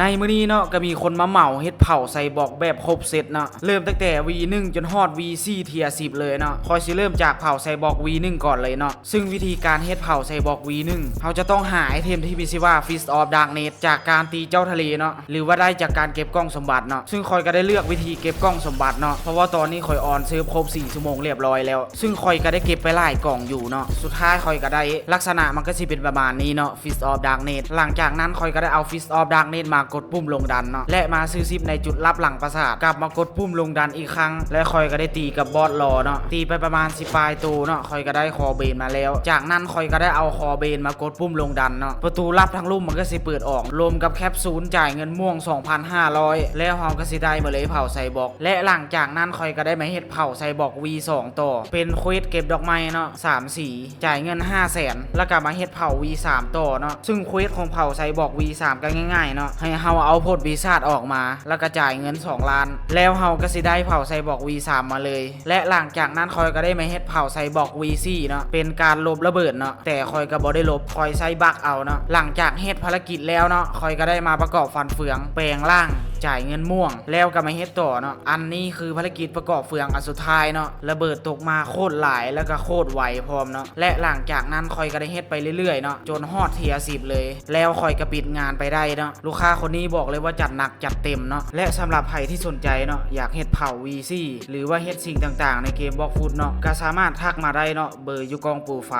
ໃນມື້ນີ້ເນາະ ກໍມີຄົນມາເໝົາເຮັດເຜົ່າໄຊບອກແບບຄົບເຊັດເນາະ ເລີ່ມຕັ້ງແຕ່ V ໜຶ່ງ ຈົນຮອດ V ສີ່ ເທີຍສິບເລີຍເນາະ. ຂ້ອຍຊິເລີ່ມຈາກເຜົ່າໄຊບອກ V ໜຶ່ງ ກ່ອນເລີຍເນາະ. ຊຶ່ງວິທີການເຮັດເຜົ່າໄຊບອກ V ໜຶ່ງ ເຮົາຈະຕ້ອງຫາໄອເທັມທີ່ມີຊື່ວ່າ Fist of Darkness ຈາກການຕີເຈົ້າທະເລເນາະ ຫຼືວ່າໄດ້ຈາກການເກັບກ່ອງສົມບັດເນາະ. ຊຶ່ງຂ້ອຍກໍໄດ້ເລືອກວິທີເກັບກ່ອງສົມບັດເນາະ ເພາະວ່າຕອນນີ້ຂ້ອຍອອນເຊີບຄົບສີ່ຊົ່ວໂມງລຽບລ້ອຍແລ້ວ. ຊຶ່ງຂ້ອຍກໍໄດ້ເກັບໄປຫຼາຍກ່ອງຢູ່ເນາະ. ສຸດທ້າຍຂ້ອຍກໍໄດ້ ລັກສະນະມັນກໍຊິເປັນປະມານນີ້ເນາະ Fist of Darkness. ຫຼັງຈາກນັ້ນຂ້ອຍກໍໄດ້ເອົາ Fist of Darkness ມາກົດປຸ່ມລົງດັນເນາະ ແລະ ມາຊື້ຊິບໃນຈຸດລັບຫຼັງປາສາດ ກັບມາກົດປຸ່ມລົງດັນອີກຄັ້ງ ແລະ ຂ້ອຍກໍໄດ້ຕີກັບບອສລໍເນາະ ຕີໄປປະມານສິບປາຍໂຕເນາະ. ຂ້ອຍກໍໄດ້ຄໍເບນມາແລ້ວ. ຈາກນັ້ນຂ້ອຍກໍໄດ້ເອົາຄໍເບນມາກົດປຸ່ມລົງດັນເນາະ ປະຕູລັບທາງລຸ່ມມັນກໍຊິເປີດອອກ ລວມກັບແຄັບຊູນ ຈ່າຍເງິນມ່ວງສອງພັນຫ້າຮ້ອຍ ແລ້ວເຮົາກໍຊິໄດ້ມາເລີຍເຜົ່າໄຊບອກ. ແລະ ຫຼັງຈາກນັ້ນຂ້ອຍກໍໄດ້ມາເຮັດເຜົ່າໄຊບອກ V ສອງ ຕໍ່ ເປັນເຄວສເກັບດອກໄມ້ເນາະ ສາມສີ ຈ່າຍເງິນຫ້າແສນ ແລ້ວກໍມາເຮັດເຜົ່າ V ສາມ ຕໍ່ເນາະ. ຊຶ່ງເຄວສຂອງເຜົ່າໄຊບອກ V ສາມ ກໍງ່າຍໆເນາະ ໃຫ້ເຮົາເອົາຜົນປີສາດອອກມາ ແລ້ວກໍຈ່າຍເງິນສອງລ້ານ ແລ້ວເຮົາກໍຊິໄດ້ເຜົ່າໄຊບອກ V ສາມ ມາເລີຍ. ແລະ ຫຼັງຈາກນັ້ນຂ້ອຍກໍໄດ້ມາເຮັດເຜົ່າໄຊບອກ V ສີ່ ເນາະ ເປັນການລົບລະເບີດເນາະ ແຕ່ຂ້ອຍກໍບໍ່ໄດ້ລົບ ຂ້ອຍໃຊ້ບັກເອົາເນາະ. ຫຼັງຈາກເຮັດພາລະກິດແລ້ວເນາະ ຂ້ອຍກໍໄດ້ມາປະກອບຟັນເຟືອງ ແປງຮ່າງ ຈ່າຍເງິນມ່ວງ ແລ້ວກໍມາເຮັດຕໍ່ເນາະ. ອັນນີ້ຄືພາລະກິດປະກອບເຟືອງອັນສຸດທ້າຍເນາະ ລະເບີດຕົກມາໂຄດຫຼາຍ ແລ້ວກໍໂຄດໄວພ້ອມເນາະ. ແລະ ຫຼັງຈາກນັ້ນຂ້ອຍກໍໄດ້ເຮັດໄປເລື້ອຍໆເນາະ ຈົນຮອດເທີຍສິບເລີຍ ແລ້ວຂ້ອຍກໍປິດງານໄປໄດ້ເນາະ. ລູກຄ້າຄົນນີ້ບອກເລີຍວ່າຈັດໜັກຈັດເຕັມເນາະ. ແລະ ສຳລັບໃຜທີ່ສົນໃຈເນາະ ຢາກເຮັດເຜົ່າ V ສີ່ ຫຼືວ່າເຮັດສິ່ງຕ່າງໆໃນເກມບລັອກຟຸດເນາະ ກໍສາມາດທັກມາໄດ້ເນາະ ເບີຢູ່ກ້ອງໂປຣໄຟ